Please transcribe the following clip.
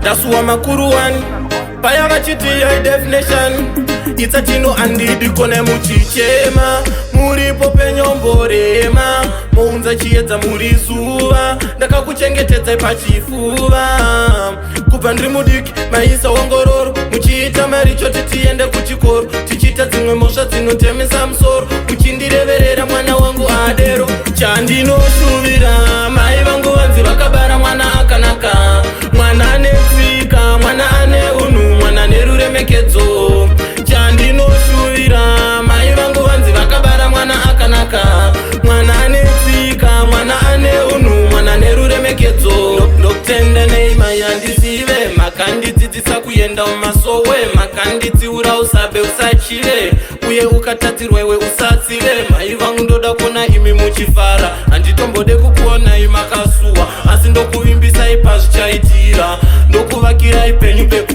Ndasuwa makuru wani paya vachiti high definition itsa chino andidi kona muchichema muripo penyomborema mounza chiedza muri zuva ndakakuchengetedzai pachifuva kubva ndiri mudiki maisa ongororo muchiita mari choti tiende kuchikoro tichiita dzimwe mhosva dzinotemesa musoro muchindireverera mwana wangu adero chandinoshuvira mai vangu vanzi vakabara mwana akanaka mwana ane tsika mwana ane unhu mwana neruremekedzo chandinoshuvira mai vangu vanzi vakabara mwana akanaka mwana ane tsika mwana ane unhu mwana neruremekedzo ndokutenda nei mai handizive makandidzidzisa kuenda mumasowe makanditsiura usabe usachive uye ukatadzirwa iwe usatsive mai vangu ndoda kuona imi muchifara handitombode kukuonai makasuwa asi ndokuvimbisai pazvichaitira ndokuvakirai penyu peku.